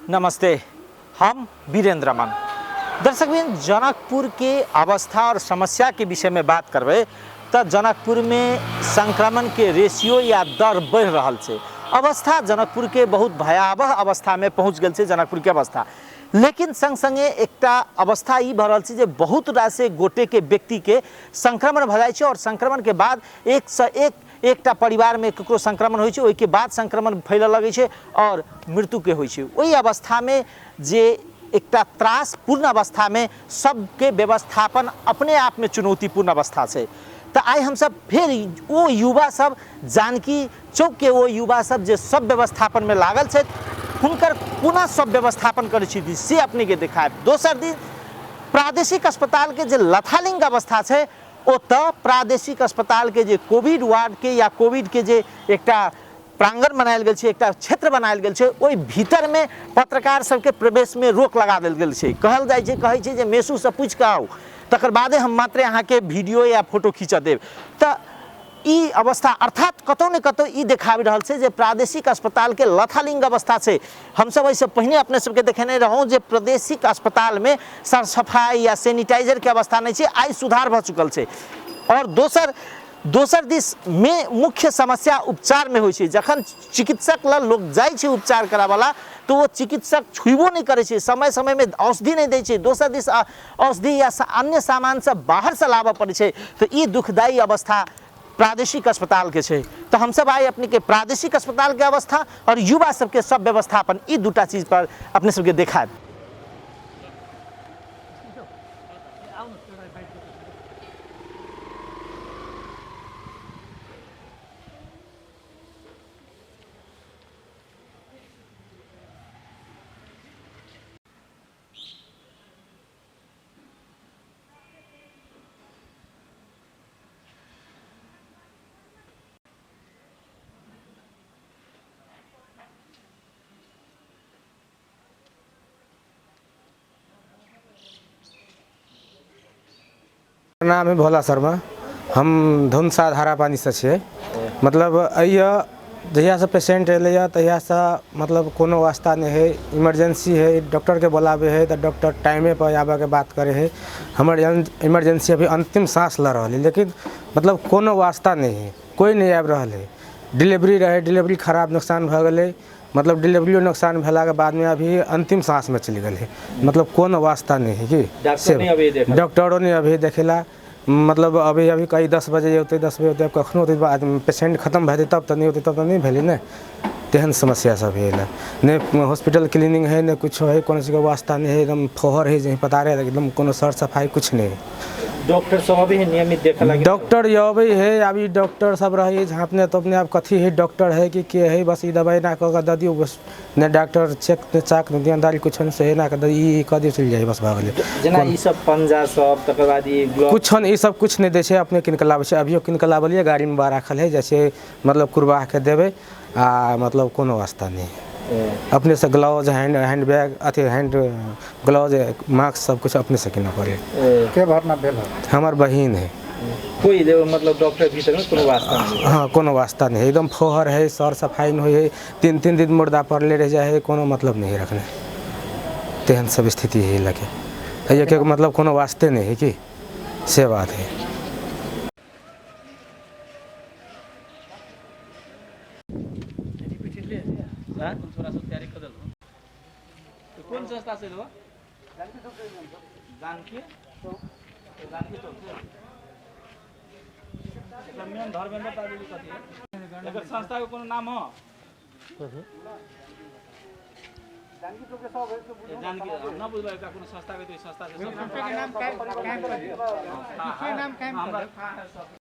नमस्ते, हम वीरेंद्र रमन। दर्शकबिन, जनकपुर के अवस्था और समस्या के विषय में बात करबै तऽ जनकपुर में संक्रमण के रेशियो या दर बढ़ि रहल छै। अवस्था जनकपुर के बहुत भयावह अवस्था में पहुंच गेल छै जनकपुर के अवस्था। लेकिन संग संगे एकटा अवस्था ई भऽ रहल छै जे बहुत रासे गोटे के व्यक्ति के संक्रमण भऽ जाइ छै और संक्रमण के बाद एक से एक एकटा परिवारमे ककरो संक्रमण होइ छै, ओहिके बाद संक्रमण फैलऽ लगै छै आओर मृत्युके होइ छै। ओहि अवस्थामे जे एकटा त्रासपूर्ण अवस्थामे सबके व्यवस्थापन अपने आपमे चुनौतीपूर्ण अवस्था छै। तऽ आइ हमसब फेर ओ युवा सब, जानकी चौकके ओ युवा सब जे सब व्यवस्थापनमे लागल छथि, हुनकर कोना सब व्यवस्थापन करै छथि से अपनेके देखायब। दोसर दिन प्रादेशिक अस्पतालके जे लथालिंग अवस्था छै, ओतऽ प्रादेशिक अस्पतालके जे कोविड वार्डके या कोविडके जे एकटा प्रांगण बनायल गेल छै, एकटा क्षेत्र बनायल गेल छै, ओहि भीतरमे पत्रकार सबके प्रवेशमे रोक लगा देल गेल छै। कहल जाइ छै, कहै छै जे मेसूसँ पूछि कऽ आउ, तकर बादे हम मात्रे अहाँके वीडियो या फोटो खींचऽ देब। तऽ ई अवस्था अर्थात कतौ ने कतौ ई देखाबि रहल छै जे प्रादेशिक अस्पतालके लथालिंग अवस्था छै। हमसब एहिसँ पहिने अपने सबके देखेने रहौं जे प्रादेशिक अस्पतालमे सर सफाइ या सैनिटाइजरके अवस्था नहि छै, आइ सुधार भऽ चुकल छै। आओर दोसर दोसर दिस मे मुख्य समस्या उपचारमे होइ छै। जखन चिकित्सक लग लोक जाइ छै उपचार कराबऽ तऽ ओ चिकित्सक छुइबो नहि करै छै, समय समयमे औषधि नहि दै छै। दोसर दिस औषधि या अन्य सामान सब बाहरसँ लाबऽ पड़ै छै। तऽ ई दुखदायी अवस्था प्रादेशिक अस्पतालके छै। तऽ हमसब आइ अपनेके प्रादेशिक अस्पतालके अवस्था आओर युवा सबके सब व्यवस्थापन, ई दूटा चीज पर अपने सबके देखायब। नाम है भोला शर्मा, हम धुनसा धारापानीसँ छियै। मतलब अइए जहियासँ पेशेंट एलैए तहियासँ मतलब कोनो वास्ता नहि हइ। इमरजेंसी हइ, डॉक्टरके बोलाबै हइ तऽ डॉक्टर टाइमेपर आबऽके बात करै हइ। हमर इमरजेंसी अभी अन्तिम साँस लऽ रहल हइ, लेकिन मतलब कोनो वास्ता नहि हइ, कोइ नहि आबि रहल हइ। डिलीवरी रहै, डिलीवरी खराब नुकसान भऽ गेलै। मतलब डिलीवरियो नुकसान भेलाके बादमे अभी अन्तिम साँसमे चलि गेलै। मतलब कोनो वास्ता नहि हइ कि डॉक्टर नहि अबै देखऽ? डॉक्टरो नहि अबै देखै लए। मतलब अभी अभी कही 10 बजे औतै, 10 बजे औतै, कखनो औतै, बाद पेशेंट खतम भए जेतै तब तऽ नहि औतै, तब तऽ नहि भेलै ने। तेहन समस्या सब हइ। नहि हॉस्पिटल क्लीनिंग हइ, नहि किछो हइ, कोनो चीजके वास्ता नहि हइ। एकदम फोहर हइ, जहीँ पता रहै एकदम, कोनो सर सफाइ किछु नहि हइ। डॉक्टर सब अबै है नियमित देखऽ लागी? डॉक्टर अबै है, आब ई डॉक्टर सब रहै झाँपने तोपने, आब कथी है डॉक्टर है कि के है, बस ई दबाइ एना कऽ कऽ दऽ दियौ बस। नहि डॉक्टर चेक नहि चाक नहि दुनियादारी किछो नहि, से एना कऽ दऽ ई कऽ दियौ, चलि जाइ बस, भऽ गेलै। जेना ई सब पंजा सब, तकर बाद ई ग्लव्स? किछो नहि, ई सब किछु नहि दै छै, अपने कीन कऽ लाबै छै। अभियो कीन कऽ लाबलियै, गाड़ीमे बा राखल है, जाइ छै मतलब कुरबाके देबै। आ मतलब कोनो वास्ता नहि, अपनेसँ ग्लव्स, हैंड हैंड बैग, अथी हैंड ग्लव्स, मास्क सब किछु अपनेसँ कीनऽ पड़ै। के भरना भेल है? हमर बहिन है। कोई मतलब डॉक्टर भीतर में कोनो वास्ता नहीं? हाँ, कोनो वास्ता नहीं है, एकदम फोहर है, सर सफाई नहीं है, 3-3 दिन मुर्दा पड़ले रह जाए है, कोनो मतलब नहीं रखने, तेहन सब स्थिति है लगे के मतलब कोनो वास्ते नहीं है कि से बात है। कोन संस्था से हो? जानकी जानकी चौक से। एकर मेन धर्मेंद्र ताजी कथी है? एकर संस्था के कोनो नाम हो? जानकी हम न बुझलो, एकरा कोनो संस्था के, तो संस्था से नाम कायम कर दियौ, नाम कायम कर हमरा थाहा है सब।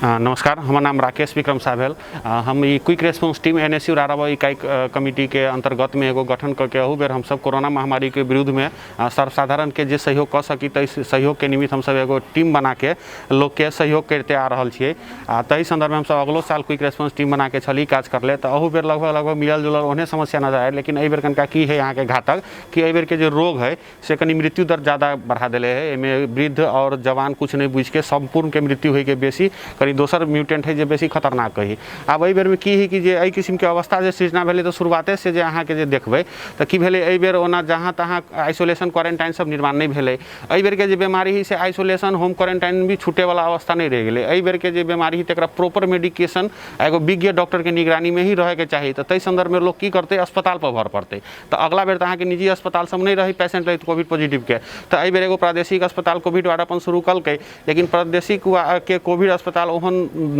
नमस्कार, हमर नाम राकेश विक्रम शाह भेल। हम ई quick response team N S U Raraba इकाई कमिटीके अन्तर्गतमे एगो गठन कऽ के अहू बेर हमसब कोरोना महामारीके विरुद्धमे सर्वसाधारणके जे सहयोग कऽ सकी ताहि सहयोगके निमित्त हमसब एगो टीम बनाके लोकके सहयोग करिते आ रहल छियै। आ ताहि सन्दर्भमे हमसब अगलो साल क्विक रेस्पॉन्स टीम बनाके छली काज करले, तऽ अहू बेर लगभग लगभग मिलल जुलल ओहने समस्या नजर आयल। लेकिन एहि बेर कनिका की है अहाँके घातक कि एहि बेरके जे रोग है से कनि मृत्यु दर ज़्यादा बढ़ा देले है। एहिमे वृद्ध और जवान कुछ नहीं बुझिके सम्पूर्णके मृत्यु होइके बेसी कनि दोसर म्यूटेंट है जे बेसी खतरनाक है। आब एहि बेरमे की है कि जे एहि किसिमके अवस्था जे सृजना भेलै तऽ शुरुआते से जे अहाँके जे देखबै तऽ की भेलै एहि बेर ओना जहाँ तहाँ आइसोलेशन क्वारेंटाइन सब निर्माण नहि भेलै। एहि बेरके जे बीमारी है से आइसोलेशन होम क्वारेंटाइन भी छूटेवला अवस्था नहि रहि गेलै। एहि बेरके जे बीमारी है तकरा प्रॉपर मेडिकेशन एगो विज्ञ डॉक्टरके निगरानीमे ही रहैके चाही। तऽ ताहि सन्दर्भमे लोक की करतै, अस्पताल पर भर पड़तै। तऽ अगला बेर तऽ अहाँके निजी अस्पताल सब नहि रहै पेशेंट रहै कोविड पॉजिटिवके, तऽ एहि बेर एगो प्रादेशिक अस्पताल कोविड वार्ड अपन शुरू कलकै, लेकिन प्रादेशिक के कोविड अस्पताल ओहन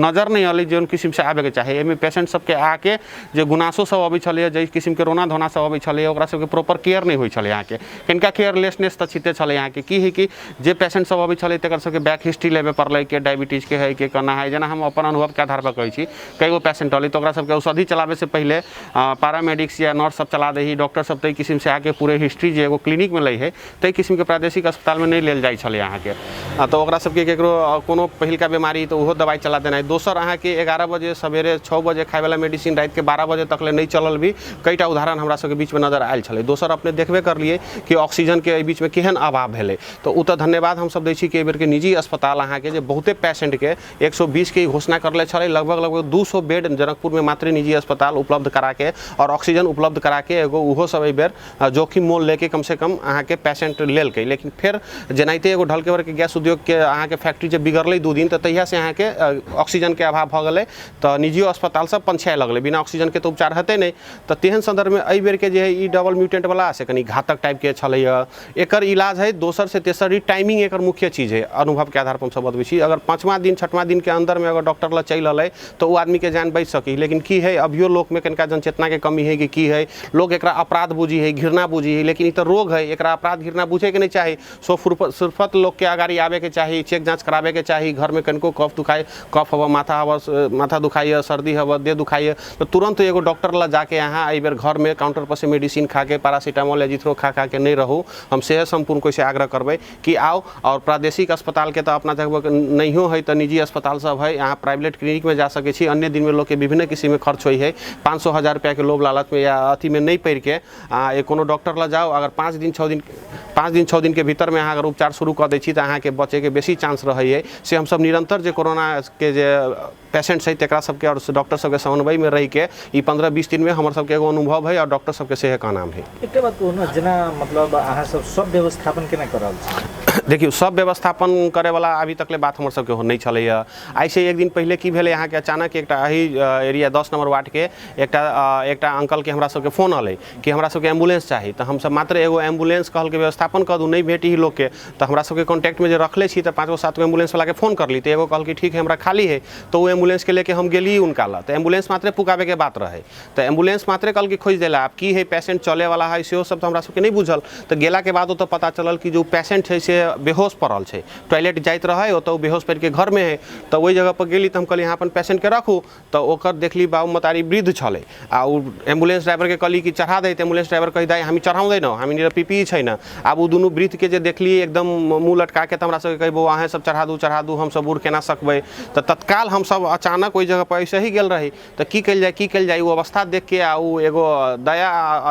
नजर नहि अलै जे किसिमसँ आबैके चाही। एहिमे पेशेंट सबके आके जे गुनासो सब अबै छलैए, जाहि किसिमके रोना धोना सब अबै छलैए, ओकरा सबके प्रॉपर केयर नहि होइ छलै। अहाँके कनिका केयरलेसनेस तऽ छिते छलै। अहाँके की हइ कि जे पेशेंट सब अबै छलै तकर सबके बैक हिस्ट्री लेबे पड़लै, के डायबिटीजके हइ, के केना हइ। जेना हम अपन अनुभवके आधारपर कहै छी, कएगो पेशेंट अलै तऽ ओकरा सबके औषधि चलाबैसँ पहिले पैरामेडिक्स या नर्स सब चला दै हइ, डॉक्टर सब ताहि किसिमसँ आके पूरे हिस्ट्री जे एगो क्लिनिकमे लै हइ ताहि किसिमके प्रादेशिक अस्पतालमे नहि लेल जाइ छलै अहाँके। तऽ ओकरा सबके ककरो कोनो पहिलका बीमारी तऽ ओहो दवाइ चला देनाइ। दोसर अहाँके 11 बजे सवेरे 6 बजे खाइवला मेडिसिन रातिके 12 बजे तक ले नहि चलल भी कईटा उदाहरण हमरा सबके बीचमे नजर आयल छलै। दोसर अपने देखबे करलियै कि ऑक्सीजनके एहि बीचमे केहन अभाव भेलै, तऽ ओ तऽ धन्यवाद हमसब दै छी कि एहि बेरके निजी अस्पताल अहाँके जे बहुते पेशेंटके 120 के घोषणा करले छलै, लगभग लगभग 200 बेड जनकपुरमे मात्र निजी अस्पताल उपलब्ध कराके और ऑक्सीजन उपलब्ध कराके एगो ओहो सब एहि बेर जोखिम मोल लेके कम से कम अहाँके पेशेंट लेलकै। लेकिन फेर जेनाहिते एगो ढलकेवरके गैस उद्योगके अहाँके फैक्ट्री जे बिगड़लै 2 दिन, तऽ तहियासँ अहाँके ऑक्सीजनके अभाव भऽ गेलै, तऽ निजियो अस्पताल सब पंछाए लगलै, बिना ऑक्सीजनके तऽ उपचार हेतै नहि। तऽ तेहन सन्दर्भमे एहि बेरके जे है ई डबल म्यूटेंटवला से कनि घातक टाइपके छलैए। एकर इलाज है दोसर से तेसर, टाइमिंग एकर मुख्य चीज है। अनुभवके आधार पर हमसब बतबै छी, अगर 5वां दिन 6वां दिन के अंदर में अगर डॉक्टर लग चलि अलै तऽ ओ आदमीके जान बचि सकी। लेकिन की है अभियो लोकमे कनिका जनचेतनाके कमी है कि की है, लोग एकरा अपराध बुझी है, घृणा बुझी है, लेकिन ई तऽ रोग है, एकरा अपराध घृणा बुझैके नहि चाही। सो सुरफत लोकके अगाड़ी आबैके चाही, चेक जाँच कराबैके चाही। घरमे कनिको कफ दुखाइ, कफ हवऽ, माथा दुखाइए, सर्दी हवऽ, देह दुखाइए, तऽ तुरन्त एगो डॉक्टर लग जाके अहाँ एहि बेर घरमे काउंटर पर से मेडिसिन खाके पैरासीटामोल एजिथ्रो खा खाके नहि रहू। हम सेहे सम्पूर्ण कोइसँ आग्रह करबै कि आउ। और प्रादेशिक अस्पतालके तऽ अपना जगह नहियो है तऽ निजी अस्पताल सब है, अहाँ प्राइवेट क्लिनिकमे जा सकै छी। अन्य दिनमे लोकके विभिन्न किसिमके खर्च होइ है, 500 1000 रुपैआके लोभ लालचमे या अथीमे नहि पड़िके अहाँ कोनो डॉक्टर लग जाउ। अगर 5 दिन 6 दिन 5 दिन 6 दिनके भीतरमे अहाँ अगर उपचार शुरू कऽ दै छी तऽ अहाँके बचैके बेसी चांस रहै। से हमसब निरंतर जे कोरोनाके जे पेशेंट छै तकरा सबके और डॉक्टर सबके समन्वयमे रहिके ई 15-20 दिनमे हमर सबके एगो अनुभव है और डॉक्टर सबके सेहे कहनाम है। एकटा बात कहू ने, जेना मतलब अहाँ सब सब व्यवस्थापन केना कऽ रहल छी? देखियौ, सब व्यवस्थापन करैवला अभी तकले बात हमर सबके नहि छलैए। आइसँ एक दिन पहिले की भेलै अहाँके अचानक एकटा एहि एरिया 10 नंबर वार्डके एकटा अंकलके हमरा सबके फोन अलै कि हमरा सबके एम्बुलेंस चाही। तऽ हमसब मात्र एगो एम्बुलेंस कहलकै व्यवस्थापन कऽ दू, नहि भेटी लोकके, तऽ हमरा सबके कॉन्टैक्टमे जे रखले छी तऽ 5 गो 7 गो एम्बुलेंसवलाके फोन करली, तऽ एगो कहलकै ठीक है हमरा खाली है, तऽ ओ एम्बुलेंसके लेके हम गेली हुनका लग। तऽ एम्बुलेंस मात्रे पुकाबैके बात रहै, तऽ एम्बुलेंस मात्रे कहलकै खोजि देला। आब की है पेशेंट चलेवला है सेहो सब तऽ हमरा सबके नहि बुझल। तऽ गेलाके बाद ओतऽ पता चलल कि जो पेशेंट छै से बेहोश पड़ल छै, टॉयलेट जाइत रहै ओतऽ ओ बेहोश पड़िके घरमे है। तऽ ओहि जगहपर गेली तऽ हम कहली अहाँ अपन पेशेंटके रखू। तऽ ओकर देखली बाबू मतारी वृद्ध छलै आ ओ एम्बुलेंस ड्राइवरके कहली कि चढ़ा दे, तऽ एम्बुलेंस ड्राइवर कहि दाइ हम चढ़ाउँ दै न, हामी पीपी छै न। आब ओ दुनू वृद्धके जे देखली एकदम मुँह लटकाके तऽ हमरा सबके कही बौआ अहेँ सब चढ़ा दू चढ़ा दू, हमसब बूढ़ केना सकबै। तऽ तत्काल हमसब अचानक ओहि जगहपर ऐसे ही गेल रही, तऽ की कयल जाय की कयल जाय, ओ अवस्था देखके आ ओ एगो दया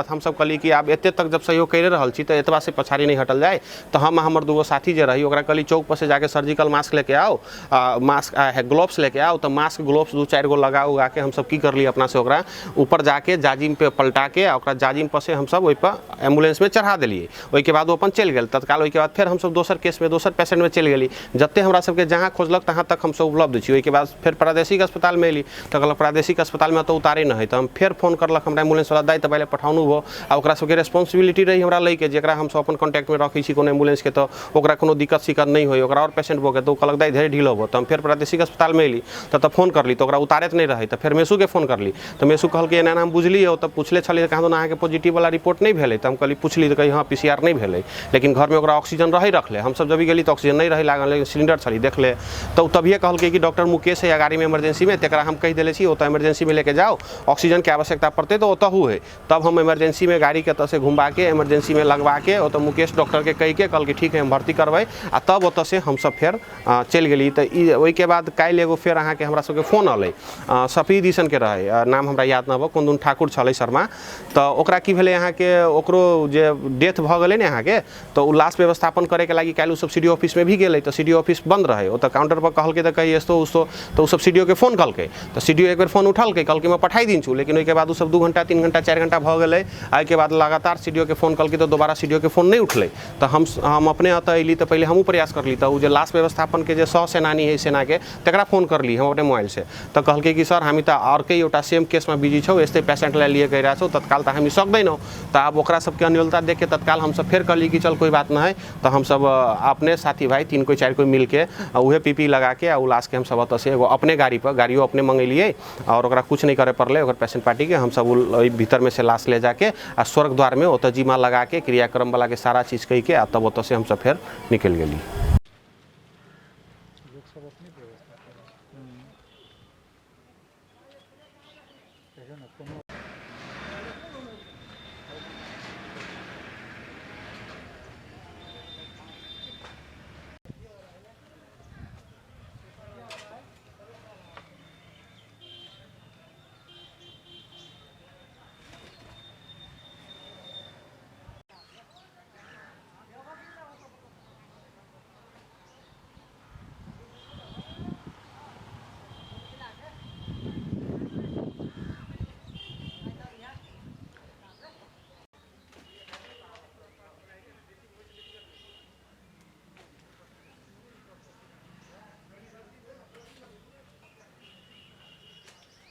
हमसब कहली कि आब एते तक जब सहयोग करि रहल छी तऽ एतबा से पछाड़ी नहि हटल जाय। तऽ हम हमर 2 गो साथी जे रही ओकरा कहली चौक पर से जाके सर्जिकल मास्क लेके आओ, मास्क ग्लोव्स लेके आओ। तऽ मास्क ग्लोव्स 2-4 गो लगा उगा के हमसब की करली अपना से ओकरा ऊपर जाके जाजिम पे पलटा के आ ओकरा जाजिम पर से हमसब ओहिपर एम्बुलेंसमे चढ़ा देलियै। ओहिके बाद ओ अपन चलि गेल। तत्काल ओहिके बाद फेर हमसब दोसर केसमे दोसर पेशेंटमे चलि गेली। जते हमरा सबके जहाँ खोजलक तहाँ तक हमसब उपलब्ध छी। ओहिके बाद फेर प्रादेशिक अस्पतालमे एली तऽ कहलक प्रादेशिक अस्पतालमे तऽ उतारे नहि है। तऽ हम फेर फोन करलक हमरा एम्बुलेंसवला दाइ तऽ पहिले पठाउनु भो, आ ओकरा सबके रेस्पॉन्सिबिलिटी रही हमरा लैके, जेकरा हमसब अपन कॉन्टैक्टमे रखै छी कोनो एम्बुलेंसके, तऽ ओकरा ओकरा कोनो दिक्कत सिक्कत नहि होइ, ओकरा आओर पेशेंट भऽ गेल। तऽ ओ कहलक दाइ धेरै ढील होबो। तऽ हम फेर प्रादेशिक अस्पतालमे अयली तऽ फोन करली तऽ ओकरा उतारैत नहि रहै। तऽ फेर मेसूके फोन करली तऽ मेसू कहलकै एना एना हम बुझली। तऽ पुछले छलियै कहाँ दन अहाँके पॉजिटिव वाला रिपोर्ट नहि भेलै? तऽ हम कहली पुछली तऽ कही हँ PCR नहि भेलै, लेकिन घरमे ओकरा ऑक्सीजन रहै रखले। हमसब जब भी गेली तऽ ऑक्सीजन नहि रहै लागल, लेकिन सिलिंडर छली देखले। तऽ ओ तभिए कहलकै कि डॉक्टर मुकेश है गाड़ीमे इमरजेंसीमे, तकरा हम कहि देले छी ओतऽ इमरजेंसीमे लेके जाओ, ऑक्सीजनके आवश्यकता पड़तै तऽ ओतहु है। तब हम इमरजेंसीमे गाड़ीके एतऽसँ घुमाके इमरजेंसीमे लगवाके ओतऽ मुकेश डॉक्टरके कहिके कहलकै ठीक है हम भर्ती करबै, आ तब ओतऽसँ हमसब फेर चलि गेली। तऽ ई ओहिके बाद काल्हि एगो फेर अहाँके हमरा सबके फोन अलै, सफी दिसनके रहै, नाम हमरा याद नहि अबै, कोन दुन ठाकुर छलै शर्मा। तऽ ओकरा की भेलै अहाँके ओकरो जे डेथ भऽ गेलै ने अहाँके, तऽ ओ लाश व्यवस्थापन करैके लागि काल्हि ओ सब सी डी ओ ऑफिसमे भी गेलै तऽ सी डी ओ ऑफिस बंद रहै। ओतऽ काउंटर पर कहलकै तऽ कही एस्तो उस्तो, तऽ ओ सब सी डी ओ के फोन कलकै तऽ सी डी ओ एक बेर फोन उठलकै, कहलकै हम पठाइ दिन छु, लेकिन ओहिके बाद ओ सब 2 घंटा 3 घंटा 4 घंटा भऽ गेलै। एहिके बाद लगातार सी डी ओ के फोन कलकै तऽ दोबारा सी डी ओ के फोन नहि उठलै। तऽ हम अपने एतऽ अयली तऽ पहिले हमहूँ प्रयास करली, तऽ ओ जे लाश व्यवस्थापनके जे सह सेनानी है सेनाके तकरा फोन करली हम अपने मोबाइलसँ। तऽ कहलकै कि सर हामी तऽ अर्कै एउटा सेम केसमा बिजी छौँ, यस्तै पेसेन्टलाई लिए गइरहेको छौँ, तत्काल तऽ हामी सक्दैनौँ। तऽ आब ओकरा सबके अन्योलता देखके तत्काल हमसब फेर कहली कि चल कोई बात नहीं। तऽ हमसब अपने साथी भाई 3 कोई 4 कोई मिलके उहे पीपी लगाके आ उ लाशके हमसब ओतऽसँ एगो अपने गाड़ी पर, गाड़ियो अपने मंगेलियै और ओकरा कुछ नहीं करे पड़लै, ओकर पेशेंट पार्टीके हमसब ओहि भीतरमे से लाश ले जाके आ स्वर्ग द्वारमे ओतऽ जिम्मा लगाके क्रियाक्रम वालाके सारा चीज कहिके आ तब ओतऽसँ हमसब फेर निकलि गेली।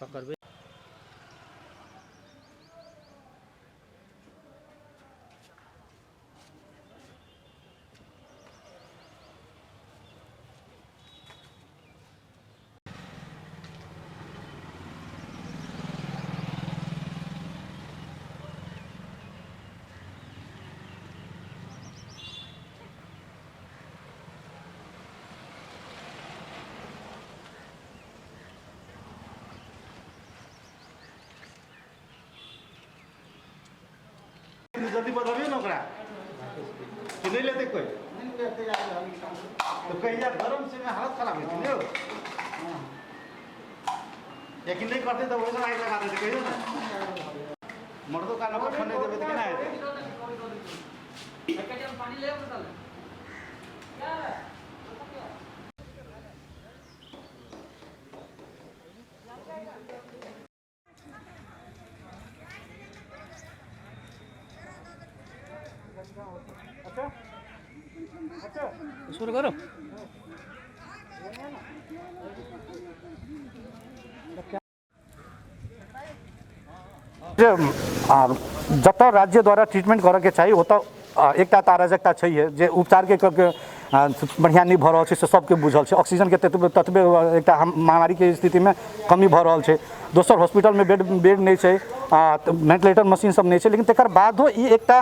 पकड़बै जल्दी बदलिए ना ओकरा कि नहीं लेते कोई तो कहिया गरम से में हालत खराब होती नहीं हो, यकीन नहीं करते तो वैसे आग लगा देते कहियो ना, मर्दों का नंबर फोन नहीं देवे तो केना हेतै। शुरू करो। जे जतऽ राज्य द्वारा ट्रीटमेंट करऽके चाही ओतऽ एकटा तऽ अराजकता छैहे जे उपचारके बढ़िआँ नहि भऽ रहल छै से सबके बुझल छै। ऑक्सीजनके ततबे एकटा महामारीके स्थितिमे कमी भऽ रहल छै। दोसर हॉस्पिटलमे बेड नहि छै, वेंटिलेटर मशीन सब नहि छै, लेकिन तकर बादो ई एकटा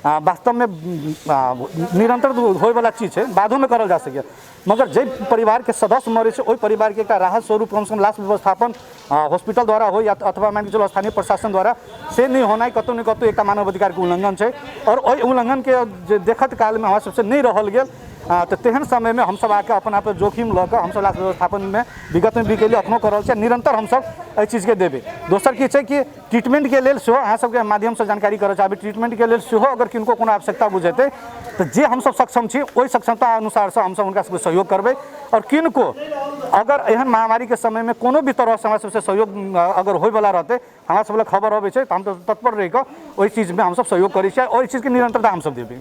वास्तवमे निरंतर होइवला चीज छै, बादोमे करल जा सकैए। मगर जाहि परिवारके सदस्य मरै छै ओहि परिवारके एकटा राहत स्वरूप कमसँ कम लाश व्यवस्थापन हॉस्पिटल द्वारा हो या अथवा मानि कऽ चलू स्थानीय प्रशासन द्वारा से नहि होनाइ कतहु ने कतहु एकटा मानवाधिकारके उल्लंघन छै। आओर ओहि उल्लंघनके जे देखत कालमे हमरा सबसँ नहि रहल गेल तऽ तेहन समयमे हमसब आके अपन आप जोखिम लऽ कऽ हमसब लाश व्यवस्थापनमे विगतमे भी केलियै, अखनो कऽ रहल छी, निरंतर हमसब एहि चीजके देबै। दोसर की छै कि ट्रीटमेंटके लेल सेहो अहाँ सबके माध्यमसँ जानकारी करऽ चाहबै, ट्रीटमेंटके लेल सेहो अगर किनको कोनो आवश्यकता बुझेतै तऽ जे हमसब सक्षम छी ओहि सक्षमता अनुसारसँ हमसब हुनका सबके सहयोग करबै। आओर किनको अगर एहन महामारीके समयमे कोनो भी तरहसँ हमरा सबसँ सहयोग अगर होइवला रहतै, हमरा सब लग खबर अबै छै तऽ हमसब तत्पर रहि कऽ ओहि चीजमे हमसब सहयोग करै छियै, ओहि चीजके निरंतरता हमसब देबै।